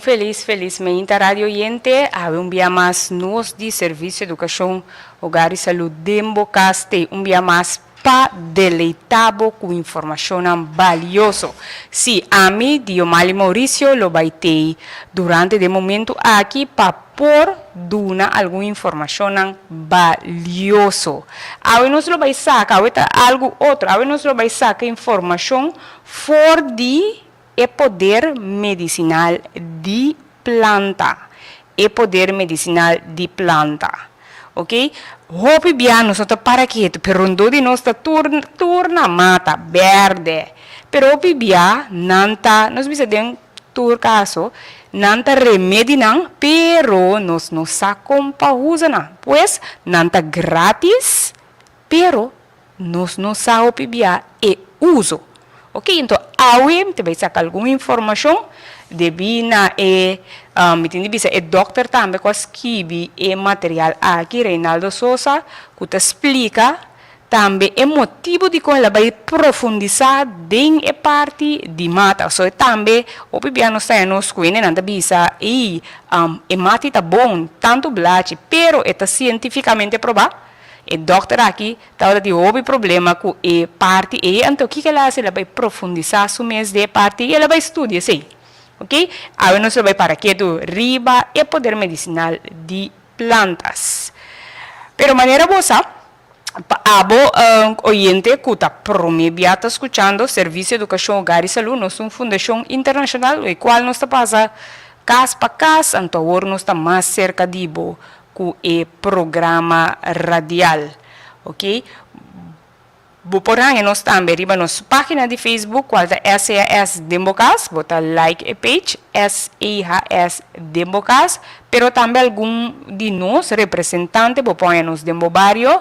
Un felis felis meinta radio oyente, awe un bia mas nos di Servicio Educacion Hogar y Salud den bo cas te un bia mas pa deleita bo cu informacionnan balioso. Si, ami, Diomali Mauricio, lo bay tey durante de momento aki pa por duna algun informacionnan balioso. Awe nos lo bay saca, awe ta algo otro, awe nos lo bay saca informacion for di e poder medicinal di planta, e poder medicinal di planta. Ok, hopi bia nos no ta para ketu, pero rondó di nos ta tur tur na mata berde. Pero hopi bia nan ta, nos bisa den tur kaso, nan ta remedi nan, pero nos no sa kon pa usa nan. Pues nan ta gratis, pero Nos no sa hopi bia e uso. Ok, enton awe mi ta bay saca algun informacion debi na e, mi tin di bisa e dokter tambe cu a skibi e material aki, Reinaldo Sosa, cu ta splica tambe e motibo dicon el a bay profundisa den e parti di mata. So e tambe hopi bia nos ta haña nos cu hendenan ta bisa, ey, e mati ta bon, tanto blachi, pero e ta cientificamente proba? E dòkter aki tabata tin hopi problema ku e parti ei, anto kiko el a hasi? El a bai profundisá su mes den e parti i el a bai studia esei. Oke, awe nos lo bai para ketu riba e poder medisinal di plantas. Pero manera bo sa, pa abo oyente ku ta promé bia ta skuchando Servisio Edukashon Hogar i Salú, nos ta un fundashon internashonal e kual nos ta pasa kas pa kas, anto awor nos ta mas serka di bo ku e programa radial. Ok. Bo por haña nos tambe riba nos página di Facebook kual ta SEHS den bo kas. Bo ta like e page SEHS den bo kas. Pero tambe algun di nos representante bo por haña nos den bo bario.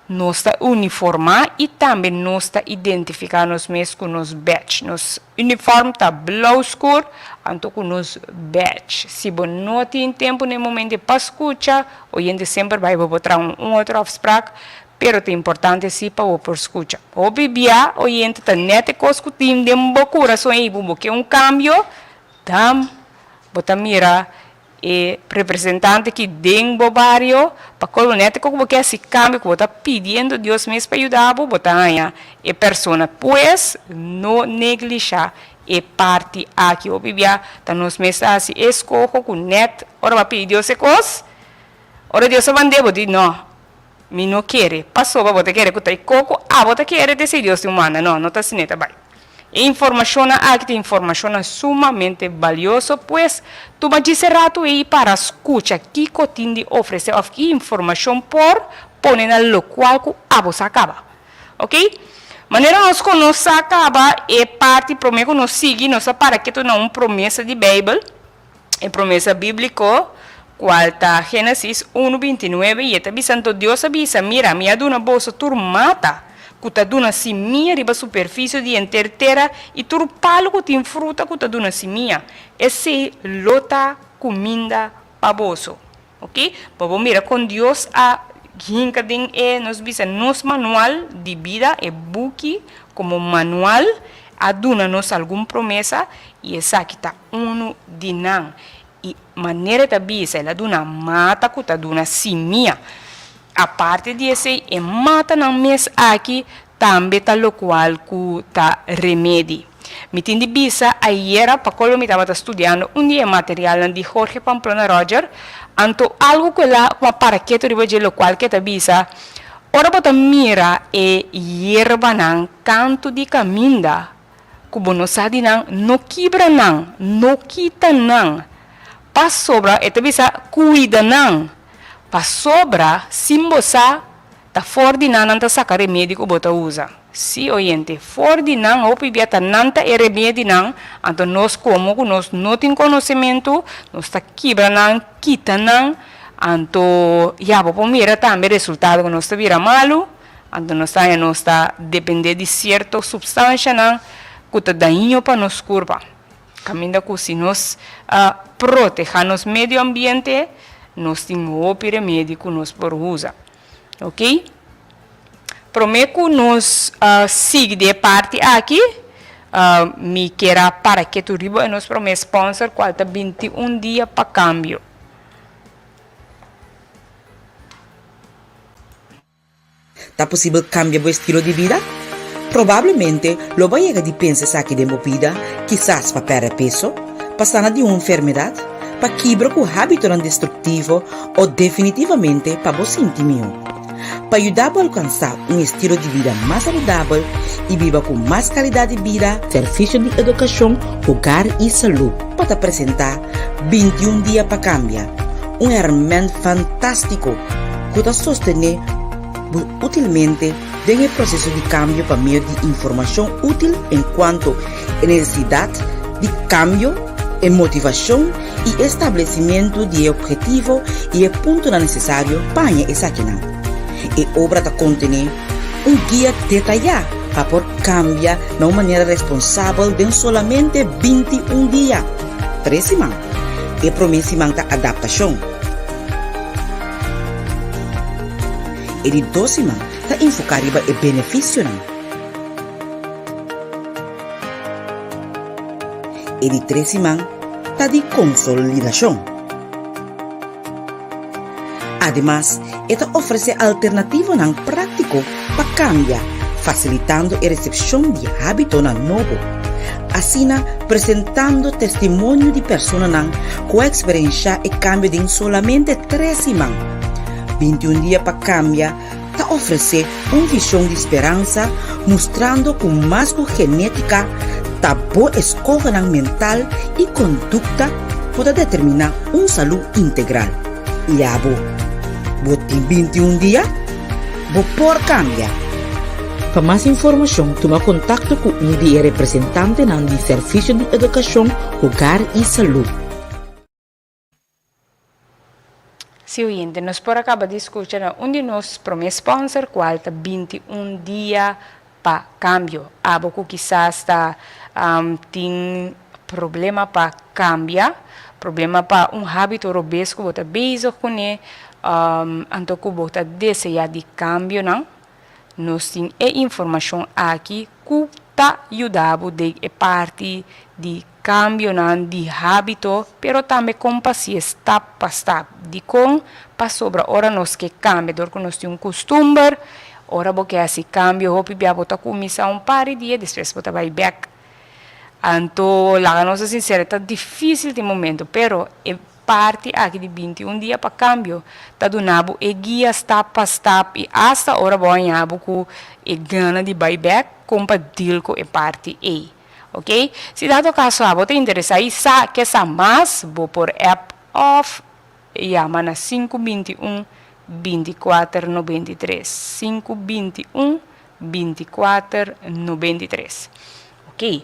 Nos ta uniformá i tambe nos ta identifiká nos mes ku nos badge. Nos uniform ta blou skur anto ku nos badge. Si bo no tin tempu na e momento pa skucha, oyente semper bai bo por traha un otro afsprak, pero ta importante si pa bo por skucha. Hopi bia oyente ta nèt e kos ku tin den bo kurason ei bo ke un kambio, dam bo ta mira E representante ki den bo bario pa kol bo nèt ku bo ke hasi kambio ku bo ta pidiendo Dios mes pa yuda bo, bo ta haña e persona. Pues no neglisha e parti aki. Hopi bia ta nos mes ta hasi e eskoho ku nèt ora bo a pidi Dios e kos, ora Dios a mand'é bo di no, mi no kere. Pasobra bo ta kere ku ta e kos ku abo ta kere ta esei Dios tin manda. No, no ta asina e ta bai. E informashonnan aki ta informashonnan sumamente balioso, pues tuma djis e ratu ei para skucha kiko tin di ofresé òf ki informashon por pone na lokual ku abo sa kaba. Oke? Manera nos konos sa kaba e parti promé ku nos sigui, nos a para ketu na un promesa di Beibel, E promesa bíbliko, kual ta Génesis unu 29, i e ta bisa, Anto Dios a bisa, Mira, mi a duna boso tur mata ku ta duna simia riba superfisio di henter tera i tur palu ku tin fruta ku ta duna simia. Esei lo ta kuminda pa boso. Ok, pa bo mira kon Dios a hinka den e, nos bisa, nos manual di bida, e buki komo manual, a duna nos algun promesa i esaki ta unu di nan. I manera e ta bisa, el a duna mata ku ta duna simia. Aparte di esei, e matanan mes aki tambe ta lokual ku ta remedi. Mi tin di bisa ayera pa kolo mi tabata studiando un di e materialnan di Jorge Pamplona Roger, anto algu ku el a ku a para ketu riba dje lokual ku e ta bisa, ora bo ta mira e yerbanan kantu di kaminda ku bo no sa di nan, no kibra nan, no kita nan, pasobra e ta bisa kuida nan, pasobra sin bo sa Ta for di nan nan ta saka remedi ku bo ta usa. Sí, oyente, for di nan hopi bia ta nan ta e remedinan, anto nos komo ku nos no tin konosementu, nos ta kibra nan, kita nan, anto ya bo por mira tambe resultado ku nos ta bira malu, anto nos ta haña nos ta depende di sierto supstanshanan ku ta daño pa nos kurpa. Kaminda ku si nos a protehá nos medio ambiente, nos tin hopi remedi ku nos por usa. Ok. Promé ku nos sigui di e parti aki, Mi kier a para ketu riba e nos prome sponsor cual ta 21 dia pa cambio. Ta posibel kambia bo estilo di bida? Probablemente lo bo a yega di pensa esaki den bo bida, kisas pa pèrdè peso, pa sana di un enfermedat, pa kibra ku hábitonan destruktivo o definitivamente pa bo sinti mihó. Pa yuda bo alkansá un estilo di bida mas saludabel i biba ku mas kalidat di bida, Servisio di Edukashon, Hogar i Salú pa ta presentá 21 Dia pa Kambia, un hèrmènt fantástiko ku ta sostené bo útilmente den e proseso di kambio pa medio di informashon útil enkuanto e nesesidat di kambio, e motivashon i e establesimentu di e ophetivo i e puntonan nesesario pa haña esakinan. E obra ta kontené un guia detayá pa por kambia na un manera responsabel den solamente 21 dia, tres siman. E promé siman ta adaptashon. E di dos siman ta enfoká riba e benefisionan. E di tres siman ta di konsolidashon. Ademas, e ta ofresé alternativonan práktiko pa kambia, fasilitando e resepshon di hábitonan nobo. Asina, presentando testimonio di personanan ku a eksperenshá e kambio den solamente tres siman. 21 dia pa kambia ta ofresé un vishon di speransa mustrando ku mas ku genétika ta bo eskohonan mental i kondukta ku ta determiná un salú integral. I abo, bo tin 21 dia? Bo por kambia! Pa mas informashon tuma kontakto ku un di e representantenan di Servisio di Edukashon, Hogar i Salú. Si oyente, nos por a caba di scucha na un di nos prome sponsor cual ta 21 dia pa cambio. Abo cu kisas ta tin problema pa cambia, problema pa un habito robes cu bo ta bezig cune, anto cu bo ta desea di cambionan, Nos tin e informashon aki ku ta yuda bo den e parti di kambionan di hábito, pero tambe kon pa si'e stap pa stap. Dikon? Pasobra ora nos ke kambia dor ku nos tin un kustumber, ora bo ke hasi kambio hopi bia bo ta kuminsá un par di dia despues bo ta bai bèk. Anto laga nos ta sinsero e ta difísil tin momento, pero e Parti aki di 21 dia pa kambio ta duna bo e guia stap pa stap i asta ora bo haña bo ku e gana di bai bèk kon pa deal ku e parti ei. Ok? Si dado kaso abo ta interesá i sa ke sa mas bo por app òf yama na sinku 21 24 93, sinku 21 24 93. Ok.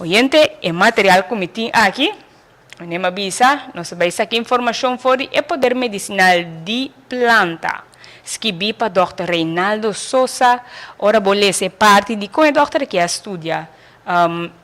Oyente, e material ku mi tin aki. Meneer a bisa, Nos a bai saka informashon for di e poder medisinal di planta. Skibí pa dòkter Reinaldo Sosa. Ora bo lesa e parti di kon e dòkter aki a studia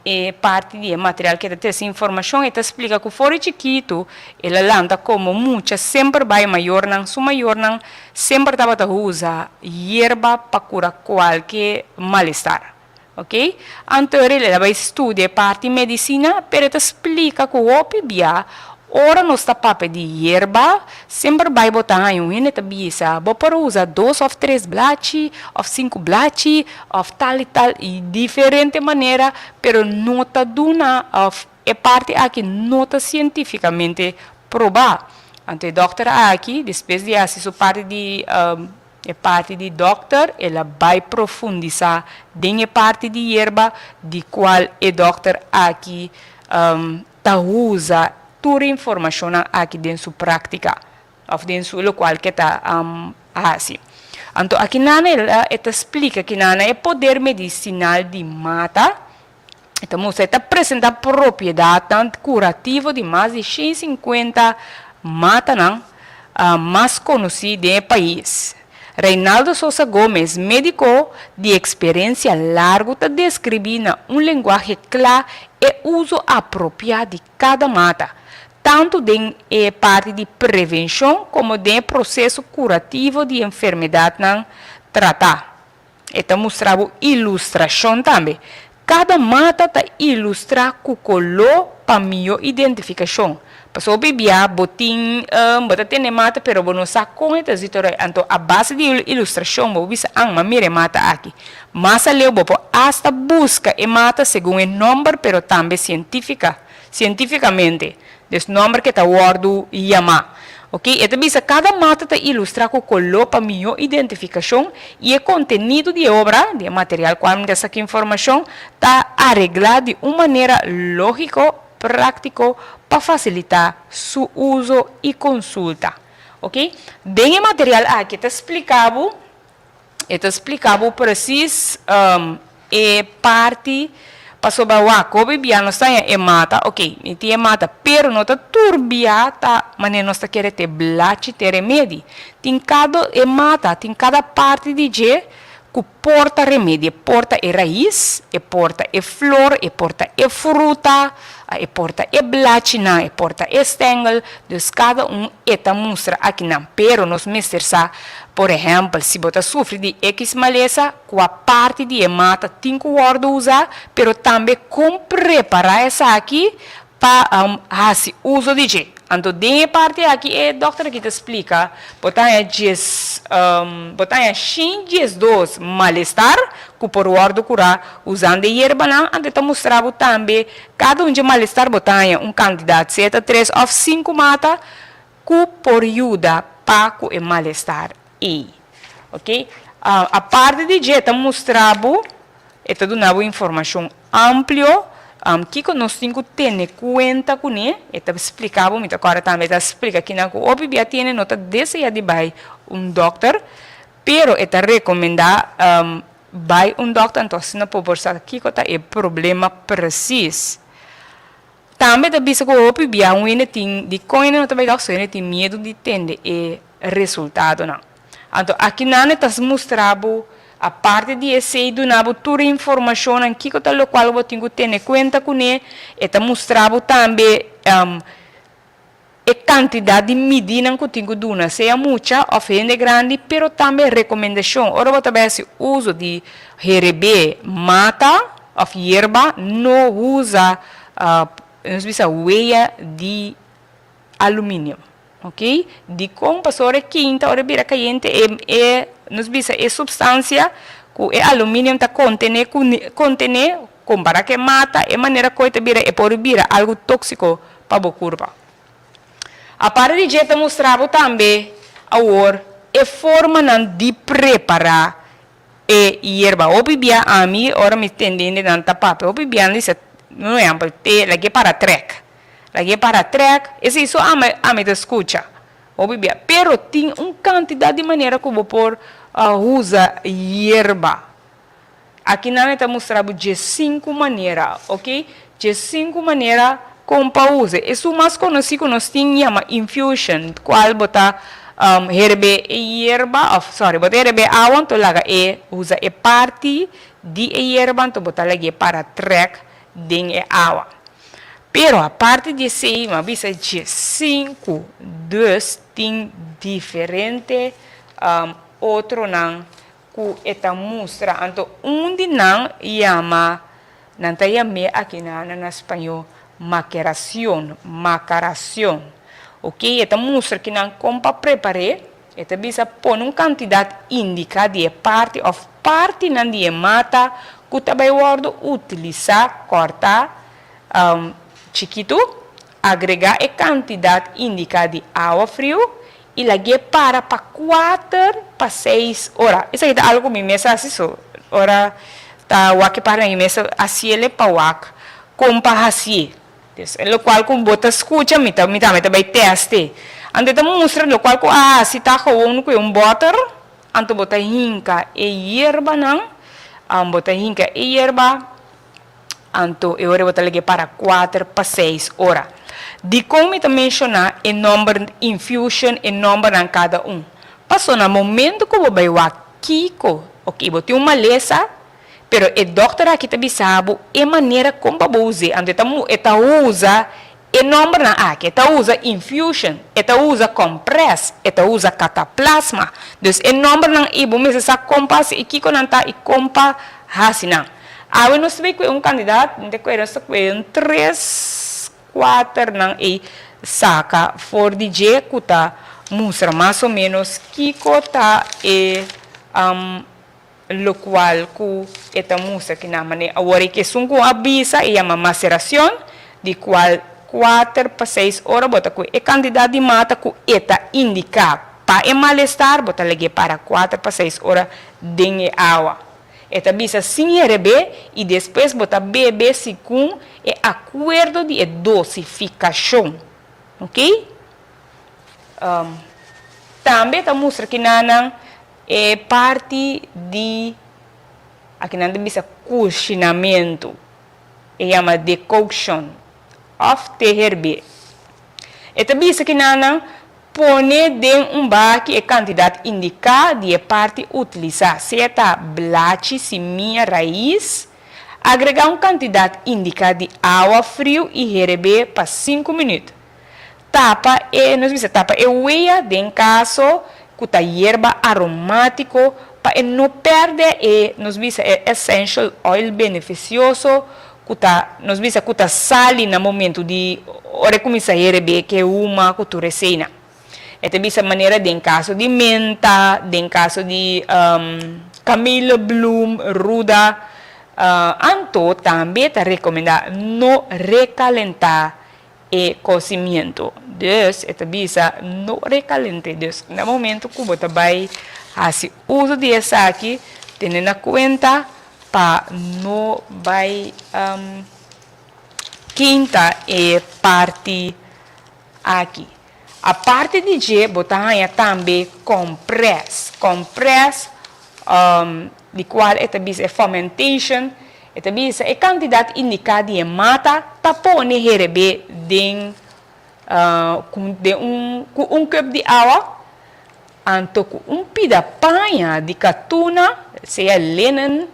e parti di e material ku e ta trese informashon, e ta splika ku for di chikitu el a lanta komo mucha semper bai mayornan, su mayornan semper tabata usa yerba pa kura kualke malestar. Ok, anto el a bai studia e parti medicina, pero e ta splica cu hopi bia ora nos ta papia di yerba, semper bai bo ta haña un hende ta bisa, bo por usa dos of tres blachi, of sinku blachi, of tal y tal, y diferente manera, pero no ta duna of e parti aki no ta cientificamente proba. Anto e dokter aki, despues di haci su parti di. E parti di dòkter, el a bai profundisá den e parti di yerba di kual e dòkter aki ta usa tur e informashonnan aki den su práktika òf den su lokual ke ta hasi. Anto akinan el a e ta splika kinan e poder medisinal di mata, e ta mustra e ta presentá propiedatnan kurativo di mas di 150 matanan mas konosí den e pais. Reinaldo Sosa Gomez, médiko di eksperensia largu ta deskribí na un lenguahe kla e uso apropiá di kada mata, tantu den e parti di prevenshon komo den e proseso kurativo di enfermedatnan tratá. E ta mustra bo ilustrashon tambe. Kada mata ta ilustrá ku koló pa mihó identifikashon. Pasobra hopi bia bo tin, bo ta tene mata pero bo no sa kon e ta zitoroi. Anto a base di ilustrashon bo por bisa, An, m'a mira e mata aki. Mas aleu bo por asta buska e mata segun e nòmber pero tambe sientífika, sientífikamente. Dus nòmber ke ta wòrdu yamá. Ok, e ta bisa kada mata ta ilustrá ku koló pa mihó identifikashon i e kontenido di e obra, di e material kual mi ta saka informashon, ta areglá di un manera lógiko, práktiko pa fasilitá su uso i konsulta. Ok, den e material aki ta splika bo. E ta splika bo presis e parti pasobra wak hopi bia nos ta haña e mata, ok, mi tin e mata, pero no ta tur bia ta manera nos ta kere te blachi te remedi. Tin kada e mata, tin kada parti di dje ku por ta remedi, e por ta e rais, e por ta e flor, e por ta e fruta, e por ta e blachinan, e por ta e stengel, dus kada un e ta mustra akinan, pero nos mester sa. Por ehèmpel, si bo ta sufri di ekis malesa, kua parti di e mata tin ku wòrdu usá, pero tambe kon prepará esaki pa hasi uso di dje. Anto den e parti aki e dòkter aki ta splika, bo ta haña djes, bo ta haña shin diesdos malestar ku por wòrdu kurá usando e yerbanan, anto e ta mustra bo tambe kada un dje malestar bo ta haña un kantidat, sea ta tres òf sinku mata, Ku por yuda pa ku e malestar ei. Ok. Aparte di dje e ta mustra bo, e ta duna bo informashon amplio, kiko nos tin ku tene kuenta kuné, e ta splika bo, mi ta kòrda tambe e ta splika kinan ku hopi bia tene no ta desea di bai un dòkter, pero e ta rekomendá bai un dòkter anto asina por por sa kiko ta e problema presis. Tambe ta bisa ku hopi bia un hende tin di kon hende no ta bai dòkter, hende tin miedu di tende e resultadonan. Anto akinan e ta mustra bo, aparte di esei duna bo tur e informashonnan kiko ta lokual bo tin ku tene kuenta kuné, e ta mustra bo tambe e kantidat di midinan ku tin ku duna, sea mucha òf hende grandi, pero tambe rekomendashon. Ora bo ta bai hasi uso di herebé mata òf yerba, no usa, nos bisa weya di aluminium, ok. Dikon? Pasobra ora e kinta, ora e bira kayente, e e nos bisa e supstansia ku e aluminium ta kontené kontené, kompará ku e mata, e manera ku e ta bira, e por bira algu tóksiko pa bo kurpa. Aparte di dje ta mustra bo tambe awor e formanan di prepará e yerba. Hopi bia ami ora mi tende hende nan ta papia hopi bia nan bisa un ehèmpel te lag'é para trèk, lag'é para trèk, esei so ami ami ta skucha hopi bia. Pero tin un kantidat di manera ku bo por usa yerba. Aki nan e ta mustra bo diesinku manera, ok? Diesinku manera kon pa usa. Esun mas konosí ku nos tin yama infusion, kual bo ta herbe e yerba, òf sòri, bo ta herbe e awa anto laga e usa e parti di e yerba anto bo ta lag'é para trèk den e awa. Pero aparte di esei, mi a bisa diesinku, dus tin diferente otronan Ku e ta mustra. Anto un di nan yama, nan ta yam'é aki na na spañó makeracion, macaracion. Oke, e ta mustra ki nan kon pa prepar'é, e ta bisa pone un kantidat indiká di e parti òf partinan di e mata ku ta bai wòrdu utilisá, kòrtá chikitu, agregá e kantidat indiká di awa friu I lag'é para pa kuater pa seis ora. Esaki ta algu ku mi mes a hasi so. Ora ta wak e para mi mes a hasiel pa wak kon pa hasié. Des lokual ku bo ta skucha mi ta mi tambe ta bai tèst'e. Anto e ta mustra lokual ku a hasi ta gewon ku e un bòter, anto bo ta hinka e yerbanan, bo ta hinka e yerba. Anto e ora bo ta lag'é para kuater pa seis ora. Dikon mi ta menshoná e nòmber infusion, e nòmbernan kada un? Paso na momento ku bo bai wak kiko, oke, bo tin un malesa, pero e dòkter aki ta bisa bo e manera kon pa bo us'é. Anto e ta e ta usa e nòmbernan aki, e ta usa infusion, e ta usa compress, e ta usa cataplasma. Dus e nòmbernan ei bo mester sa kon pa hasi i kiko nan ta i kon pa hasi nan. Awe nos ta bay cu un cantidad, mi ta kere nos ta kue un tres, cuater nan ey saca for di dje cu ta mustra mas o menos kico ta e locual cu e ta mustra ki nan manera. Awor e esun cu a bisa e yama maceracion di cual cuater pa seis ora bo ta cu e cantidad di mata cu e ta indica pa e malestar bo ta lag'e para cuater pa seis ora den e awa. E ta bisa sin herebé i despues bo ta bebe segun e akuerdo di e dosifikashon. Ok? Tambe e ta mustra kinanan e parti di, akinan ta bisa kushinamentu. E yama decoction òf te herbé. E ta bisa kinanan Pone den un baki e kantidat indiká di e parti utilisá, sea ta blachi, simia, rais. Agregá un kantidat indiká di awa friu i herebé pa sinku minüt. Tapa e, nos bisa tapa e wea den kaso ku ta yerba aromátiko pa e no pèrdè e, nos bisa e essential oil benefisioso ku ta nos bisa ku ta sali na momentu di ora e kuminsá herebé ke huma ku tur eseinan. E ta bisa manera den kaso di menta, den kaso di kamillebloem, ruda. Anto tambe ta rekomendá no rekalentá e kosimiento. Dus e ta bisa no rekalent'é. Dus na momento ku bo ta bai hasi uso di esaki tene na kuenta pa no bai kinta e parti aki. Aparte di dje bo ta haña tambe kompres. Kompres di kual e ta bisa e fomentation, e ta bisa e kantidat indiká di e mata ta pone herebé den den un ku un kùp di awa, anto ku un pida paña di katuna, sea linen,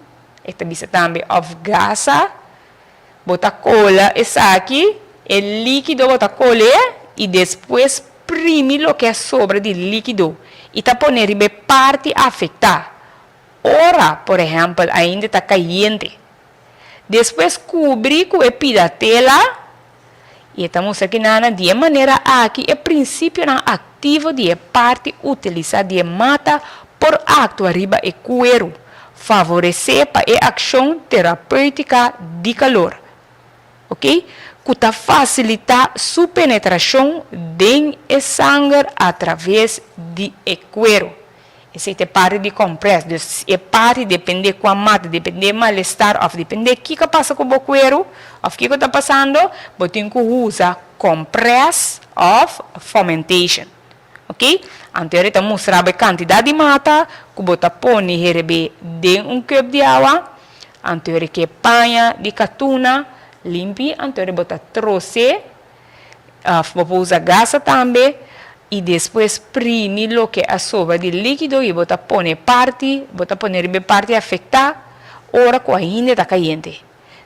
e ta bisa tambe òf gasa, Bo ta kola esaki, e líkido bo ta kol'é i despues primi loke a sobra di líkido i ta pone riba e parti afektá, ora, por ehèmpel, ainda ta kayente. Despues kubri ku e pida tela i e ta mustra kinana di e manera aki e prinsipionan aktivo di e parti utilisá di e mata por aktua riba e kueru. Favoresé pa e akshon terapéutika di kalor, ok, ku ta fasilitá su penetrashon den e sanger atraves di e kueru. Esei ta e parti di komprès. Dus e parti dependé kua mata, dependé e malestar òf dependé kiko a pasa ku bo kueru òf kiko ta pasando, bo tin ku usa komprès òf fomentation. Ok, anto e ta mustra bo e kantidat di mata ku bo ta pone herebé den un kùp di awa. Anto e ke paña di katuna limpi, anto bo ta tros'é, òf bo por usa gasa tambe, i despues primi loke a sobra di líkido i bo ta pone parti, bo ta pone riba e parti afektá ora ku ainda ta kayente.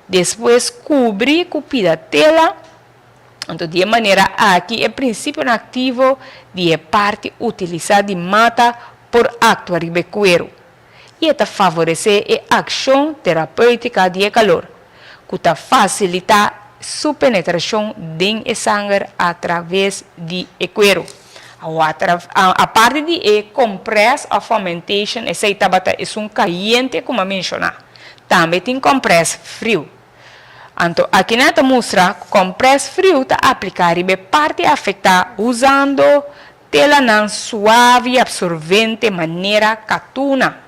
Despues kubri ku pida tela. Anto di e manera aki e prinsipionan aktivo di e parti utilisá di mata por aktua riba e kueru i e ta favoresé e akshon terapéutika di e kalor, ku ta fasilitá su penetrashon den e sanger atraves di e kueru. Aparte di e compress òf fomentation, esei tabata esun kayente ku mi a menshoná. Tambe tin compress friu. Anto akinan ta mustra ku kompres friu ta apliká riba e parti afektá usando telanan suave i absorbente manera katuna.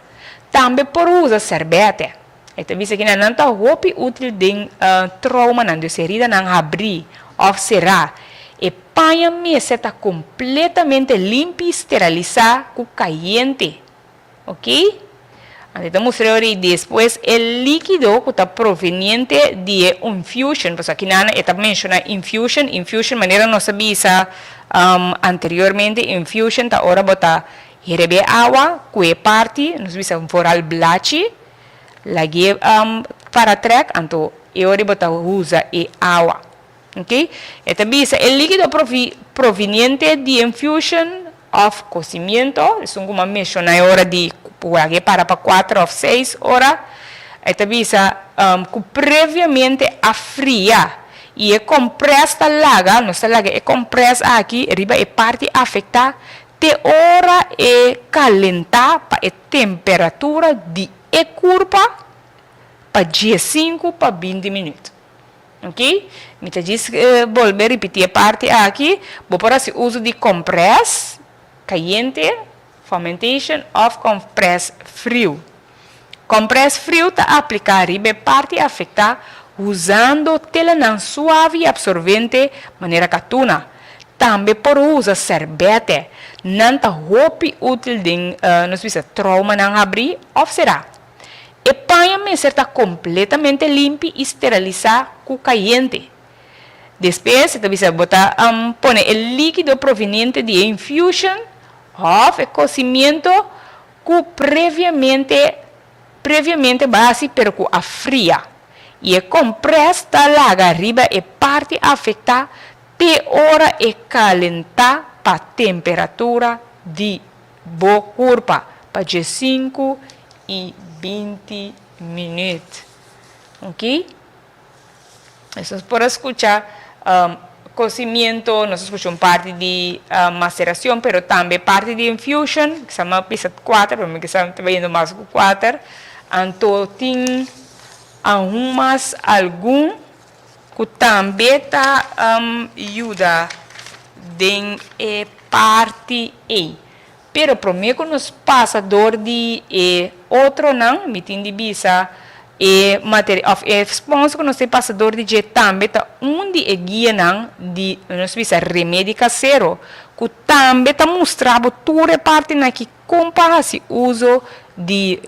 Tambe por usa sèrbètè. E ta bisa kinan nan ta hopi útil den troumanan, dus heridanan habrí òf será. E paña mester ta kompletamente limpi i steralisá ku kayente. Ok? Anto e ta mustra ora i despues e likido ku ta proveniente di e infusion, pasobra aki nan e ta menshona infusion, infusion manera nos a bisa anteriormente, infusion ta ora bo ta herebé awa ku e parti, nos bisa vooral blachi, lag'é para trèk, anto e ora bo ta usa e awa. Ok, e ta bisa e likido proveniente di infusion of cocimiento, esun ku mi a menshoná e ora di wak e para pa kuater of seis ora, e ta bisa. Ku previamente a fria i e kompres ta laga, nos ta laga e kompres aki riba e parti afektá te ora e kalentá pa e temperatura di e kurpa pa diesinku pa binti minüt. Ok, mi ta djis bolbe ripití e parti aki, bo por hasi uso di kompres kayente, Fomentation òf kompres friu. Kompres friu ta apliká riba e parti afektá usando telanan suave i apsorbente manera katuna. Tambe por usa sèrbètè. Nan ta hopi útil den, nos bisa, troumanan habrí òf será. E paña mester ta kompletamente limpi i steralisá ku kayente. Despues e ta bisa bo ta pone e likido proveniente di e infusion of e cocimiento cu previamente previamente bo a haci pero cu a fria. Y e compress ta laga riba e parti afecta te ora e calenta pa temperatura di bo curpa pa diesinku y 20 minuut. Ok. Nos por a scucha cocimiento, nos a scucha un parti di maceracion, pero tambe parti di infusion, kisa mi a bisa cuater, pero mi kisa ta bayendo mas cu cuater. Anto tin aun mas algun cu tambe ta yuda den e parti ey. Pero promé ku nos pasa dor di e otronan, mi tin di bisa e materia òf e sponsor ku nos tin pasa dor di dje tambe ta un di e guianan di nos bisa remedi kasero ku tambe ta mustra bo tur e partinan aki kon pa hasi uso di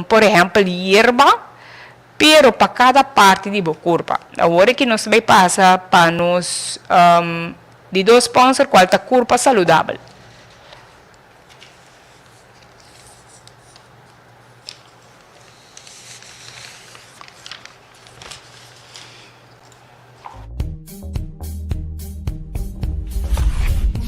por ehèmpel yerba pero pa kada parti di bo kurpa. Awor aki nos ta bai pasa pa nos di dos sponsor kual ta Kurpa Saludabel.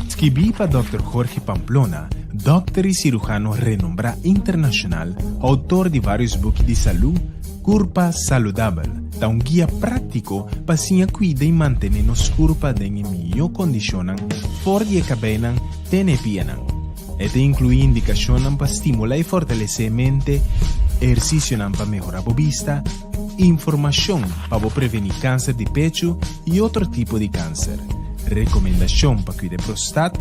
Skibí pa Dòkter Jorge Pamplona, dòkter i sirujano renombrá internashonal, outor di vários buki di salú, Kurpa Saludabel ta un guia práktiko pa siña kuida i mantené nos kurpa den e mihó kondishonnan for di e kabeinan te na e pianan. E ta inkluí indikashonnan pa stimulá i fortalesé e mente, ehersisionan pa mehorá bo bista, informashon pa bo prevení kanser di pechu i otro tipo di kanser, rekomendashon pa kuida e prostat,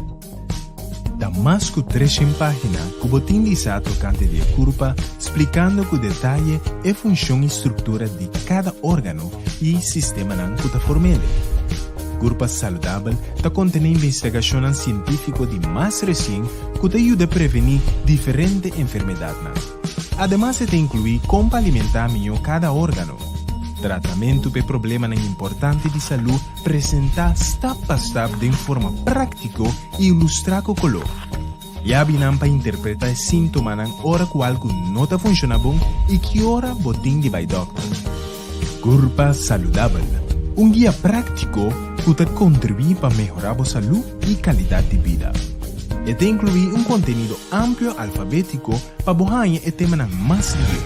Ta mas ku treshen página ku bo tin di sa tokante di e kurpa, splikando ku detaye e funshon i struktura di kada órgano i sistemanan ku ta form'ele. Kurpa Saludabel ta kontené investigashonnan sientífiko di mas resien ku ta yuda prevení diferente enfermedatnan. Ademas e ta inkluí kon pa alimentá mihó kada órgano, tratamentu p'e problemanan importante di salú, Presentá stap pa stap den forma práktiko i ilustrá ku koló. Yabinan pa interpretá e síntomanan ora ku algu no ta funshoná bon i ki ora bo tin di bai dòkter. Kurpa Saludabel, un guia práktiko ku ta kontribuí pa mehorá bo salú i kalidat di bida. E ta inkluí un kontenido amplio alfabétiko pa bo haña e temanan mas lihé.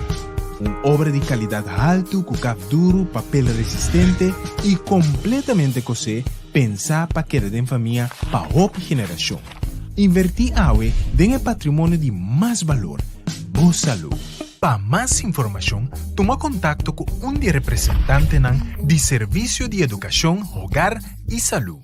Un obra di kalidat haltu ku kaf duru, papel resistente i kompletamente kosé, pensá pa keda den famia pa hopi generashon. Invertí awe den e patrimonio di mas balor, bo salú. Pa mas informashon, tuma kontakto ku un di e representantenan di Servisio di Edukashon, Hogar i Salú.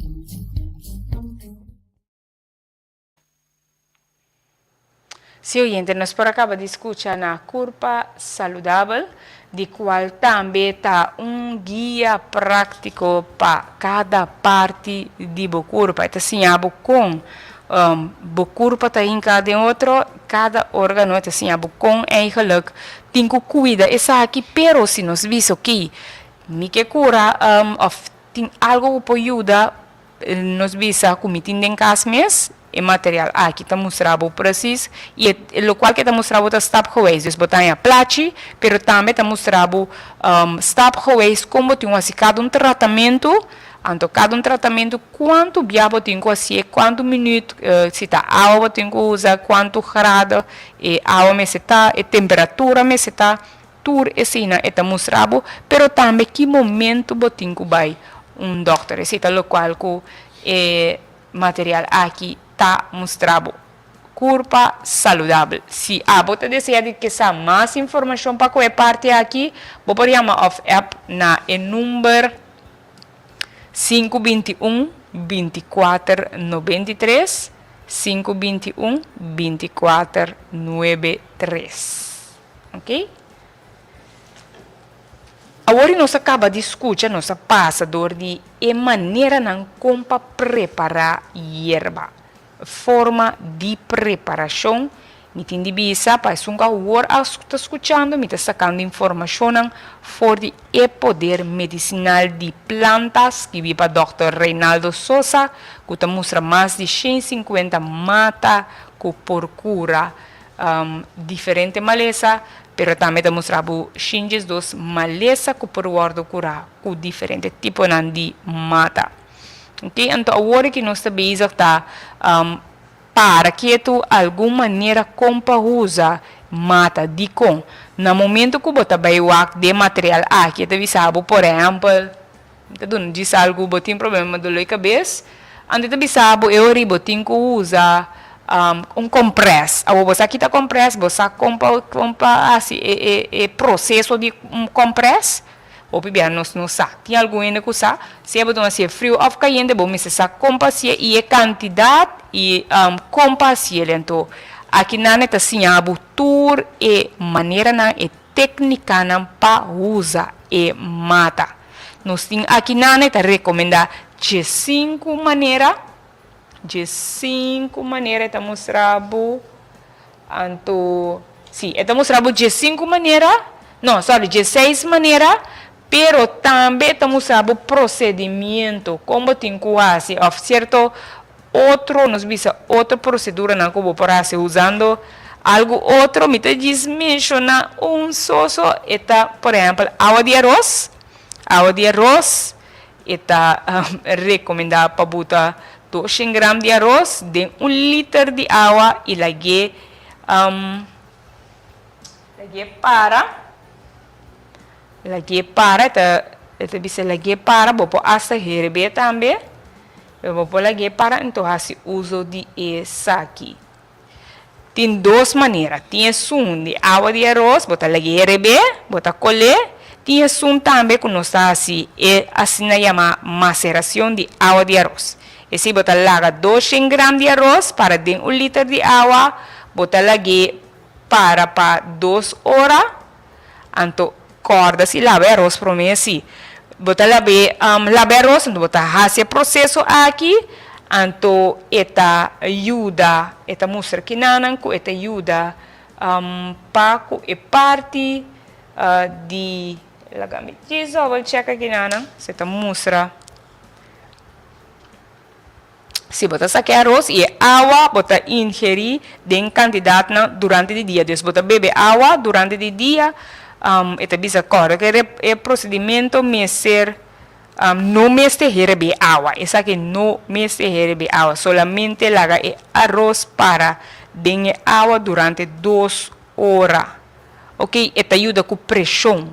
Sí oyente, nos por a caba di scucha na Curpa Saludabel, di cual tambe ta un guia practico pa cada parti di bo curpa. E ta siña bo con bo curpa ta hinca den otro, cada organo, e ta siña bo con eigenlijk tin cu cuida esaki, pero si nos bisa oké, mi ke cura of tin algo cu por yuda Nos bisa ku mi tin den kas mes, e material aki ta mustra bo presis i e lokual ke ta mustra bo ta stapgewijs. Dus bo ta haña plachi, pero tambe ta mustra bo stapgewijs kon bo tin ku hasi kada un tratamentu, anto kada un tratamentu kuantu bia bo tin ku hasié, kuantu minüt, si ta awa bo tin ku usa, kuantu grado e awa mester ta, e temperatura mester ta. Tur eseinan e ta mustra bo, pero tambe ki momento bo tin ku bai un dòkter. Esei ta lokual ku e material aki ta mustra bo. Kurpa saludabel. Si abo ta desea di ke sa mas informashon pa ku e parti aki, bo por yama òf app na e number 521 24 93, 521 24 93. Ok. Awor i nos a kaba di skucha, nos a pasa dor di e maneranan kon pa prepará yerba. Forma di preparashon, mi tin di bisa pa esun ku awor a ta skuchando, mi ta sakando informashonnan for di E Poder Medisinal di Planta, skibí pa dòkter Reinaldo Sosa, ku ta mustra mas di 150 mata ku por kura diferente malesa, pero tambe ta mustra bo 112 malesa ku por wòrdu kurá ku diferente tiponan di mata. Ok, anto awor ki nos ta bezig ta para ketu algun manera kon pa usa mata. Dikon? Na momento ku bo ta bai wak den material aki e ta bisa bo, por ehèmpel, Mi ta duna djis algu, bo tin problema doló di kabes, anto e ta bisa bo e ora bo tin ku usa un kompres. Awor bo sa kita kompres, bo sa kon pa kon pa hasi e e e proseso di un kompres? Hopi bia nos no sa. Tin algun hende ku sa, sea bo ta hasié friu òf kayente bo mester sa kon pa hasié i e kantidat i kon pa hasiel. Anto akinan e ta siña bo tur e maneranan, e téknikanan pa usa e mata. Nos tin aki nan e ta rekomendá diesinku manera, diesinku manera e ta mustra bo, anto, si, e ta mustra bo diesinku manera, no, sorry, dieseis manera, pero tambe e ta mustra bo prosedimiento, kon bo tin ku hasi òf sierto otro, nos bisa otro proseduranan ku bo por hasi usando algu otro, mi ta djis menshoná un soso, e ta por ehèmpel awa di aros, awa di aros e ta rekomendá pa buta doshen gram di aros den un liter di awa i lag'é lag'é para, lag'é para, e ta e ta bisa lag'é para, bo por asta herb'é tambe. Pero bo por lag'é para anto hasi uso di esaki. Tin dos manera, tin esun di awa di aros, bo ta lag'é herebé, bo ta kol'é, tin esun tambe ku nos ta hasi e asina yamá maseracion di awa di aros. Esei bo ta laga 200 gram di aros para den un liter di awa, bo ta lag'é para pa dos ora, Anto kòrda si laba e aros promé si bo ta lab'é laba e aros anto bo ta hasi e proseso aki anto e ta yuda e ta mustra kinanan ku e ta yuda pa ku e parti di laga mi djis dòbel chèk akinanan si e ta mustra. Si bo ta saka e aros i e awa bo ta ingerí den kantidatnan durante di dia. Dus bo ta bebe awa durante di dia. E ta bisa kòrda ku e prosedimentu mester no mester herebé awa. Esaki no mester herebé awa. Solamente laga e aros para den e awa durante dos ora. Oke, e ta yuda ku preshon.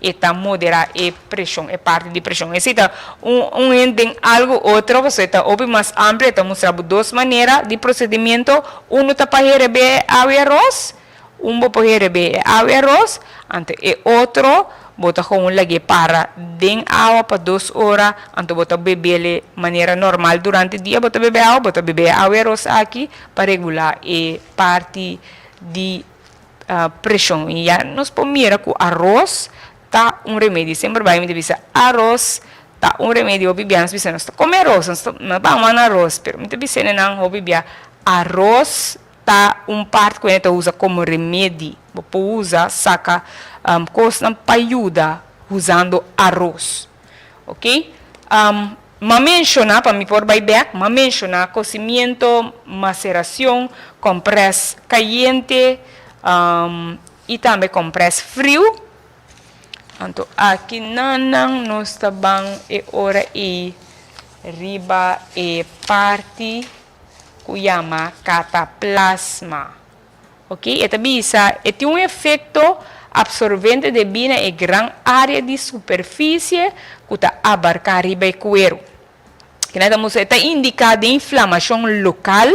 E ta moderá e preshon, e parti di preshon. Esei ta un un hende den algu otro, pasobra e ta hopi mas amplio, e ta mustra bo dos manera di procedimiento, unu ta pa herebé e awa i aros, un bo por herebé e awa i aros, anto e otro bo ta gewoon lag'é para den awa pa dos ora, anto bo ta bebele manera normal durante dia bo ta bebe awa, bo ta bebe e awa i aros aki pa regulá e parti di Preshon. I ya nos por mira ku aros ta un remedi. Semper bai mi ta bisa aros ta un remedi. Hopi bia nos bisa nos ta kome aros, nos ta no ta ama na aros, pero mi ta bisa nan hopi bia aros ta un part ku hende ta usa komo remedi. Bo por usa saka kosnan pa yuda usando aros. Ok. M'a menciona, pa mi por bai bek, m'a menciona cocimiento, maceracion, compress cayente y tambe compress friu. Anto aki nan nan nos ta ban e ora ey riba e parti cu yama cataplasma. Ok, e ta bisa e tin un efecto. Absorbente debí na e gran área di superfisie ku ta abarká riba e kueru. Kina ta mustra e ta indiká den inflamashon lokal,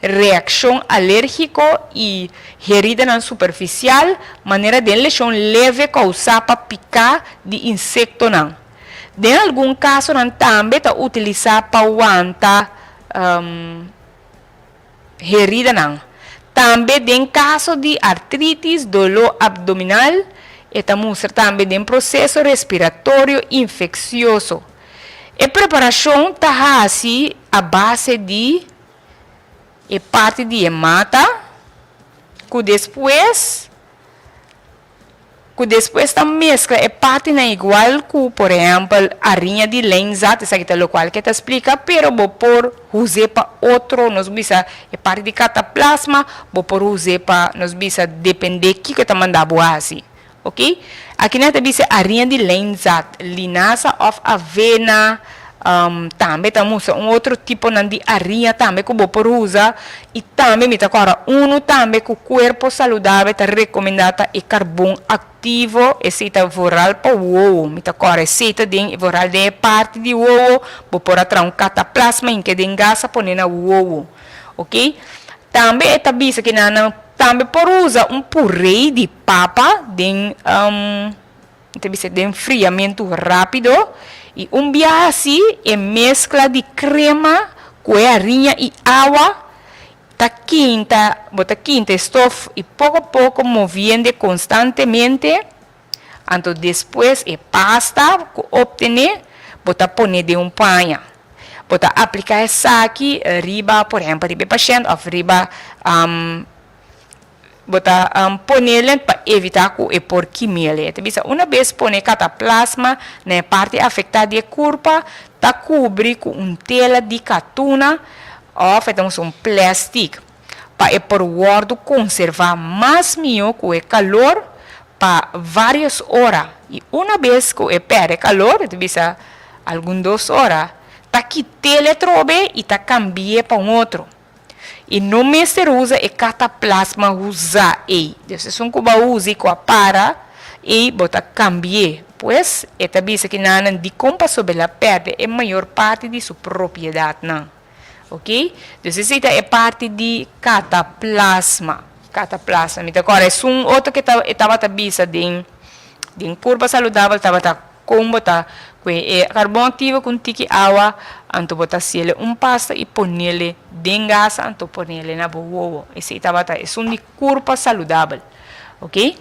reakshon alérgiko i heridanan superfisial, manera den leshon leve kousá pa piká di insektonan. Den algun kasonan tambe ta utilisá pa wanta heridanan. Tambe den kaso di artritis, doló abdominal, e ta mustra tambe den proseso respiratorio infeksioso. E preparashon ta hasi a base di e parti di e mata ku despues ku despues ta meskla e partinan igual ku por ehèmpel ariña di leinzat, esaki ta lokual ke ta splika, pero bo por us'é pa otro, nos bisa e parti di kataplasma bo por us'é pa nos bisa dependé kiko e ta manda bo hasi. Ok, aki nan ta bisa ariña di leinzat, linaza of avena, tambe ta mustra un otro tiponan di ariña tambe ku bo por usa i tambe mi ta kòrda unu tambe ku kuerpo saludabel ta rekomendá ta e karbon aktivo, esei ta vooral pa wowo, mi ta kòrda esei ta den vooral den e parti di wowo bo por a traha un kataplasma hinka den gas a pone na wowo, ok. Tambe e ta bisa ki nan nan tambe por usa un puree di papa den ta bisa den friamentu rapido y un biaha asi e mezcla di crema cu e hariña y awa ta kinta bo ta kinta e stof y poco poco moviende constantemente anto despues e pasta cu obtene bo ta pone den un paña. Bo ta aplica esaki riba por ehempel riba e pashent of riba bo ta ponele pa evita cu e por kimele. E ta bisa una bes pone cataplasma na e parti afecta di e curpa ta cubri cu un tela di catuna of e ta usa un plastic pa e por wordo conserva mas miho cu e calor pa varios ora y una bes cu e perde calor, e ta bisa algun dos ora, ta kit'el atrobe y ta cambi'e pa un otro. Y no mester usa e cataplasma usa ey. Dus esun cu bo a usa y cu a para ey bo ta cambi'e. Pues e ta bisa ki nan dicon pasobra el a perde e mayor parti di su propiedadnan. Ok, dus esei ta e parti di cataplasma, cataplasma. Mi ta kòrda esun otro ke ta e tabata bisa den den Kurpa Saludabel tabata kon bo ta kue e karbon aktivo ku un tiki awa anto bo ta hasiele un pasta i ponele den gasa anto ponele na bo wowo. Esei tabata esun di Kurpa Saludabel. Ok.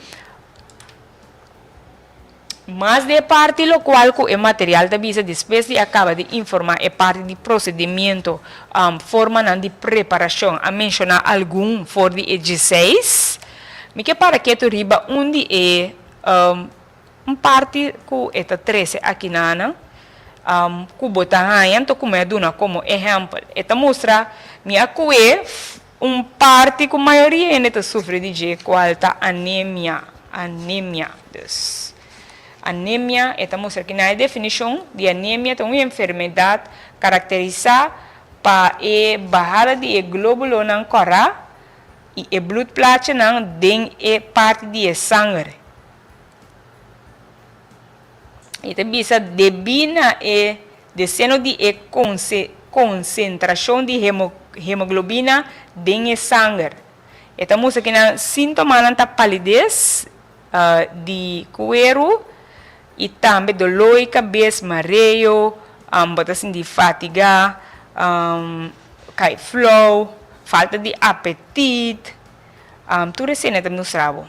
Mas di e parti lokual ku e material ta bisa despues di a kaba di informá e parti di prosedimiento, formanan di preparashon, a menshoná algun for di e dieseis. Mi ke para ketu riba un di e un parti ku e ta trese akinanan ku bo ta haña anto ku mi a duna komo ehèmpel. E ta mustra mi a kue Un parti ku mayoria hende ta sufri di dje kual ta anemia, anemia. Dus, anemia, e ta mustra ki na e definishon di anemia ta un enfermedat karakterisá pa e bahada di e glóbulonan kòrá i e bloedplaatjenan den e parti di e sanger. E ta bisa debí na e deseno di e konsentrashon di hemoglobina den e sanger. E ta mustra ki nan síntomanan ta palides di kueru i tambe doló di kabes, mareo, bo ta sinti fatigá, kai flou, falta di apetit, tur esei ta mustra bo.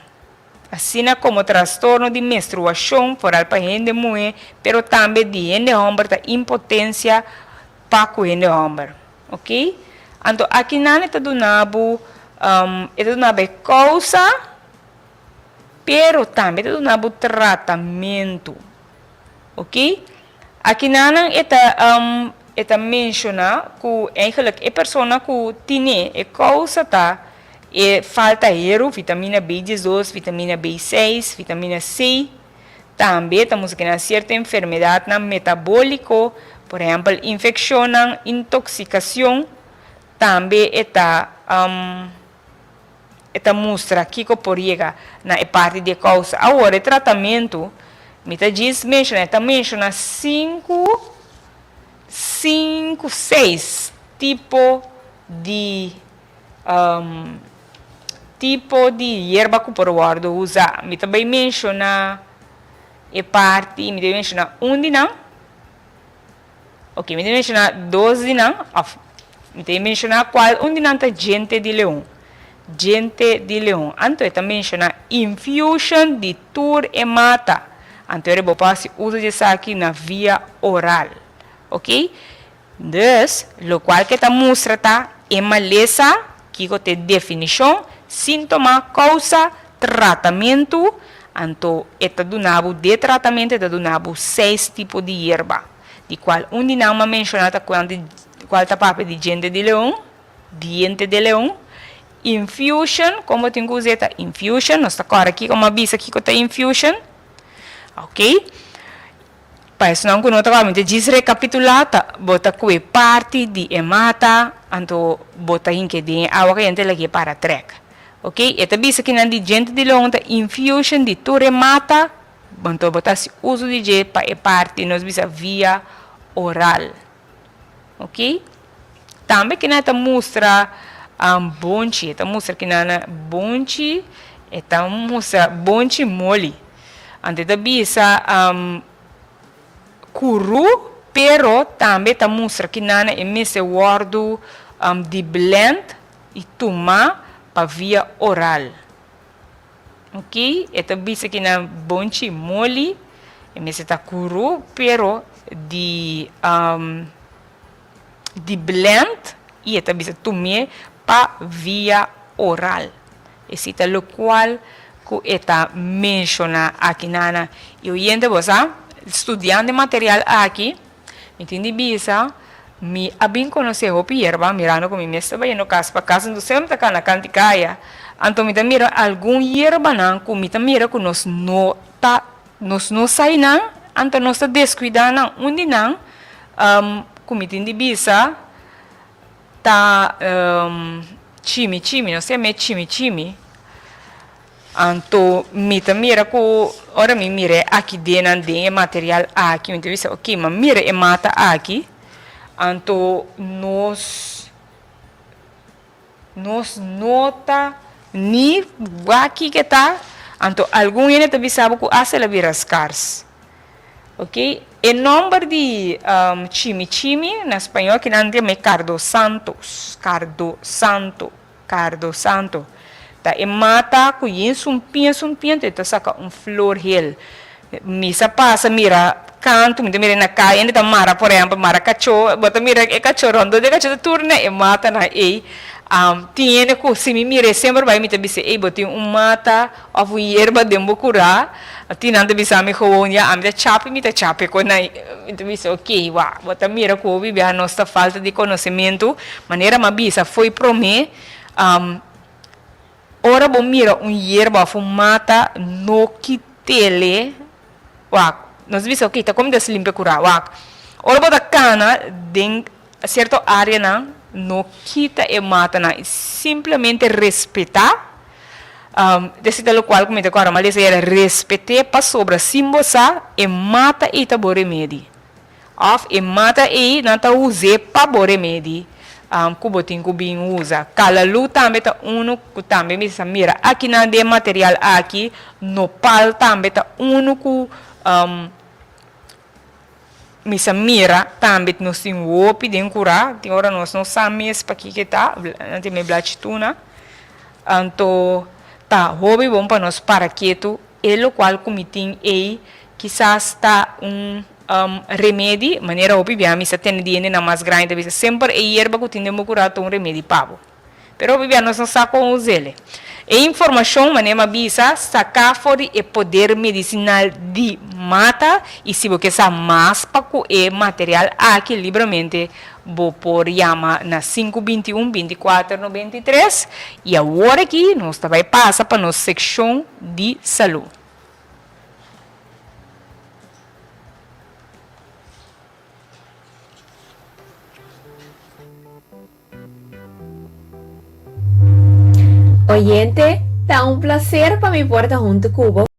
Asina komo trastorno di menstruashon, foral pa hende muhé, pero tambe di hende hòmber ta impotensia pa ku hende hòmber. Ok? Anto akinan e ta duna bo, e ta duna bo e kousa, pero tambe e ta duna bo tratamentu. Ok? Akinanan e ta e ta menshoná ku eigenlijk e persona ku tine e kousa ta e falta heru, vitamina B diesdos, vitamina B seis, vitamina C. Tambe ta mustra kinan sierto enfermedatnan metabóliko, por ehèmpel infekshonnan, intoksikashon, tambe e ta. E ta mustra kiko por yega na e parti di e kousa. Awor e tratamentu, mi ta djis menshona, e ta menshona sinku, sinku, seis tipo di tipo di yerba ku por wòrdu usa. Mi ta bai menshona e parti, mi ta bai menshona un di nan. Ok, mi ta menshoná dos di nan, òf mi ta menshoná kual un di nan ta djente di leon. Djente di leon. Anto e ta menshoná infusion di tur e mata. Anto ora bo por hasi uso di esaki na via oral. Ok? Dus, lokual ke ta mustra ta e malesa, kiko ta e definishon, síntoma, kousa, tratamentu, anto e ta duna bo de tratamentu e ta duna bo seis tipo di yerba, di kual un di nan m'a menshoná ta kual di kual ta papia di djente di leon, diente de leon, infusion, kon bo tin ku us'é ta infusion, nos ta kòrda kiko m'a bisa kiko ta infusion, ok. Pa esnan ku no ta wak mi ta djis rekapitulá ta bo ta kue parti di e mata anto bo ta hink'é den e awa kayente lag'é para trèk ok e ta bisa kinan di djente di leon ta infusion di tur e mata anto bo ta hasi uso di dje pa e parti nos bisa via oral ok tambe kinan ta mustra bonchi e ta mustra kinan bonchi e ta mustra bonchi moli. Anto e ta bisa kuru, pero tambe ta mustra ki nana e mester wòrdu di blend i tuma pa via oral. Ok, e ta bisa ki nan bonchi moli, e mester ta kuru, pero di di blend i e ta bisa tum'é pa via oral. Esei ta lokual ku e ta menshoná aki nana. I oyente bo sa, studiando e material aki, mi tin di bisa, mi a bin konosé hopi yerba, mirando ku mi mes ta bayendo kas pa kas, anto semper ta kana kanti kaya, anto mi ta mira algun yerbanan ku mi ta mira ku nos no ta Nos no sa einan, anto nos ta descuida nan. Un di nan cu mi tin di bisa ta chimi chimi, nos ta yam'e chimi chimi. Anto mi ta mira cu ora mi mir'e aki den nan den e material aki, mi ta bisa ok, mi a mira e mata aki, anto nos. Nos no ta ni wak kiko e ta, anto algun hende ta bisa bo ku asta el a bira skars. Ok, e nomber di chimi chimi na spañol kinan ta yama e cardo santos, cardo santo, cardo santo. Ta e mata ku yen sumpiña sumpiña anto e ta saka un flor hel. Mi sa pasa mira kantu, mi ta mira na kaya hende ta mara por ehempel mara kachó, bo ta mira e kachó rondó di e kachó ta tur na e matanan ei. Tin hende ku si mi mir'é semper bai mi ta bisa ei bo tin un mata òf un yerba den bo kurá. Tin nan ta bisa mi gewoon ya ami ta chapi mi ta chapi ku nan. Mi ta bisa okey wak bo ta mira ku hopi biaha nos ta falta di konosementu manera mi a bisa fo'i promé. Ora bo mira un yerba of un mata no kitele wak nos bisa ok ta como des limpia cura wak ora bo ta cana den cierto areanan no kita e matanan simplemente respeta esei ta locual cu mi ta corda mal esei era respete pasobra sin bo sa e mata ei ta bo remedi. Of e mata ei nan ta us'é pa bo remedi ku bo tin ku bin usa. Kalalu tambe ta unu ku tambe mi sa mira akinan den e material aki. Nopal tambe ta unu ku mi sa mira tambe nos tin hopi den kurá. Tin ora nos no sa mes pakiko e ta, nan tin me blachituna. Anto ta hopi bon pa nos para ketu E lokual ku mi tin ei kisas ta un remedi, manera hopi bia mi sa tende di hendenan mas grandi ta bisa semper e yerba ku tin den bo kura ta un remedi pa bo. Pero hopi bia nos no sa kon us'el. E informashon, manera mi a bisa, saká for di e poder medisinal di mata i si bo ke sa mas pa ku e material aki libramente Bo por yama na sinku 21 24 93 i awor aki nos ta bai pasa pa nos sekshon di salú. Oyente, ta un plaser pa mi por ta huntu ku bo.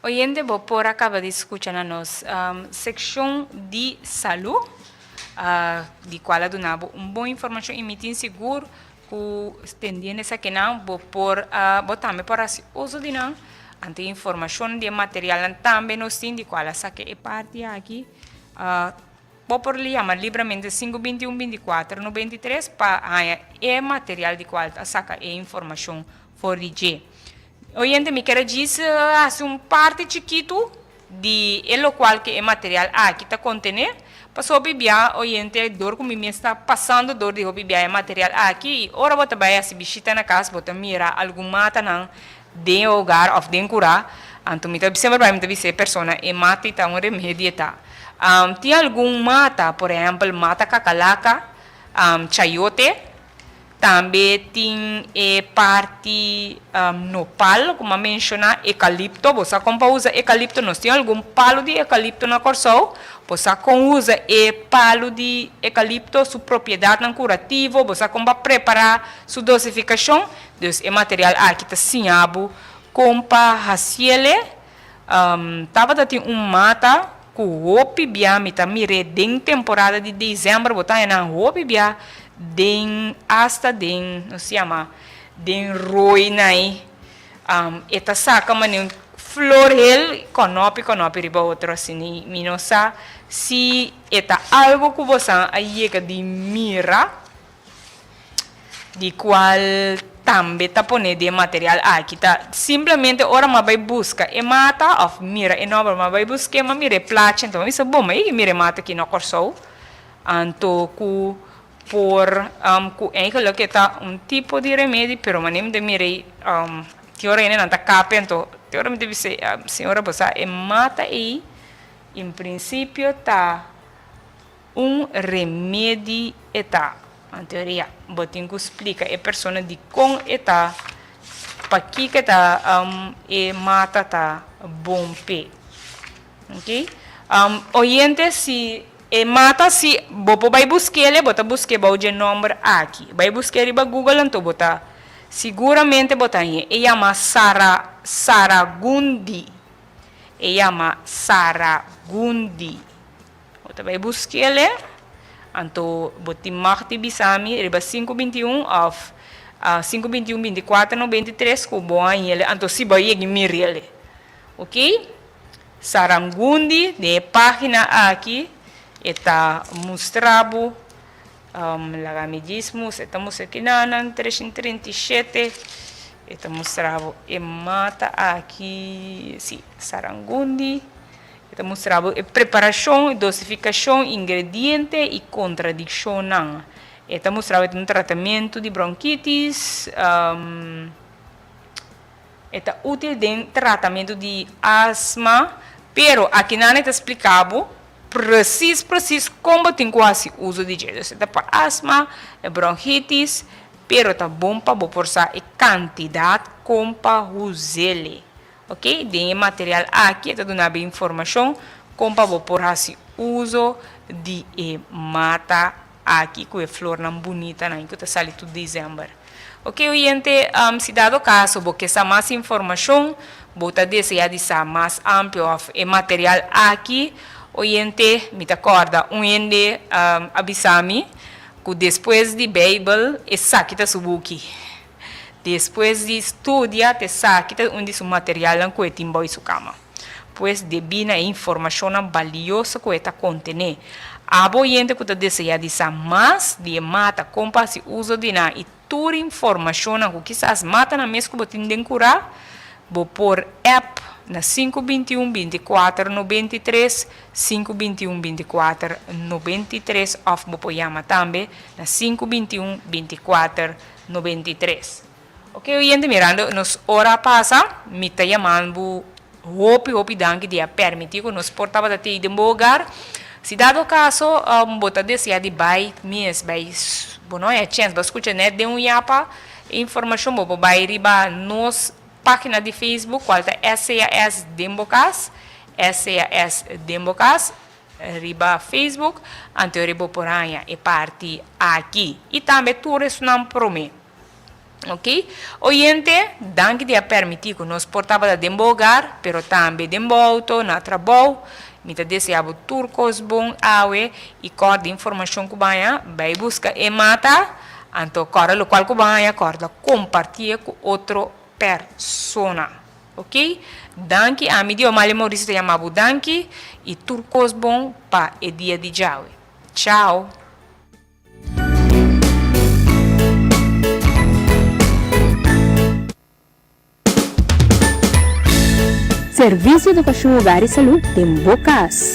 Oyente bo por a caba di scucha na nos seccion di salud di cual a duna bo un bon informacion y mi tin sigur cu tendiendo esakinan bo por bo tambe por haci uso di nan. Anto e informacion di e materialnan tambe nos tin di cual a saca e parti aki. Bo por yama libremente sinku binti un binti kuater nobenta i tres pa haña e material di kual ta saka e informashon for di dje. Oyente mi ker a djis hasi un parti chikitu di e lokual ku e material aki ta kontené, pasobra hopi bia oyente dor ku mi mes ta pasando dor di hopi bia e material aki i ora bo ta bai hasi bishita na kas bo ta mira algun matanan den e hogar of den kurá, anto mi ta semper bai mi ta bisa e persona e mata ei ta un remedi e ta. Tin algun mata, por ehèmpel mata kakalaka, chayote, tambe tin e parti nopal ku mi a menshoná, ekalipto, bo sa kon pa usa ekalipto, nos tin algun palu di ekalipto na Kòrsou, bo sa kon usa e palu di ekalipto, su propiedatnan kurativo, bo sa kon pa prepará su dosifikashon. Dus e material aki ta siña bo kon pa hasiele. Tabata tin un mata ku hopi bia mi ta mir'é den temporada di desèmber, bo ta haña nan hopi bia den asta den nos yama den rooi nai. E ta saka manera un flor hel kònòpi kònòpi riba otro asina. Mi no sa si e ta algu ku bosan a yega di mira. Di cual tambe ta pone den material aki ta simplemente ora m'a bay busca e mata of mira e nomber m'a bay busque m'a mira e plachi anto m'a bisa bon m'a yega mira e mata aki na Corsou anto cu por cu eigenlijk e ta un tipo di remedi pero manera mi ta mira ey tin ora hende nan ta kapia anto tin ora mi ta bisa señora bo sa e mata ey en principio ta Un remedi e ta. En teoria, bo tin ku splika e persona dikon e ta, pakiko e ta e mata ta bon p'e. Ok. Oyente, si e mata si bo por bai busk'el, bo ta busk'é bou dje nòmber aki. Bai busk'é riba Google anto bo ta siguramente bo ta hañ'é. E yama Sara Saragundi. E yama Saragundi. Bo ta bai busk'el e, anto bo tin mag di bisa mi riba sinku 21 òf sinku 21 24 93 ku bo a hañ'el e, anto si bo a yega mir'el e. Ok? Sarangundi den e página aki e ta mustra bo, laga mi djis mustra, e ta mustra kinanan 337, e ta mustra bo e mata aki, si, sarangundi. E ta mustra bo e preparashon, dosifikashon, ingrediente i kontradikshonnan. E ta mustra bo e ta un tratamentu di bronkitis, e ta útil den tratamentu di asma, pero akinan e ta splika bo presis presis kon bo tin ku hasi uso di dje. Dus e ta pa asma, e bronkitis, pero ta bon pa bo por sa e kantidat kon pa huz'el. Ok, den e material aki e ta duna bo informashon kon pa bo por hasi uso di e mata aki ku e flornan bunitanan ku ta sali tur desèmber. Ok oyente, si dado kaso bo ke sa mas informashon, bo ta desea di sa mas amplio òf e material aki, oyente, mi ta kòrda un hende a bisa mi ku despues di Beibel esaki ta su buki. Despues di studia t'esaki ta un di su materialnan ku e tin bou su kama. Pues debí na e informashonnan balioso ku e ta kontené, abo oyente ku ta deseá di sa mas di e mata, kon pa hasi uso di nan i tur informashonnan ku kisas matanan mes ku bo tin den kurá, bo por app na sinku 21 24 93, sinku 21 24 93 òf bo por yama tambe na sinku 21 24 93. Ok oyente mirando nos ora a pasa mi ta yaman bo hopi hopi danki di a permiti ku nos por tabata tei den bo hogar. Si dado kaso bo ta desea di bai mes bai bo no haya chens bo a skucha net den un yapa e informashon bo por bai riba nos pagina di Facebook kual ta SCAS den bo kas SCAS den bo kas. Riba Facebook, anto riba bo por haña e parti aki y tambe tur esunnan prome. Ok? Oyente, danki di a permití ku nos por tabata den bo hogar, pero tambe den bo outo, na trabou. Mi ta deseá bo tur kos bon awe i kòrda informashon ku bo haña, bai buska e mata, anto kòrda lokual ku bo haña, kòrda kompartié ku otro persona. Ok? Danki, ami di Omalia Mauricio ta yama bo danki i tur kos bon pa e dia di djawe. Chao! Servisio Edukashon Hogar i Salú den bo kas.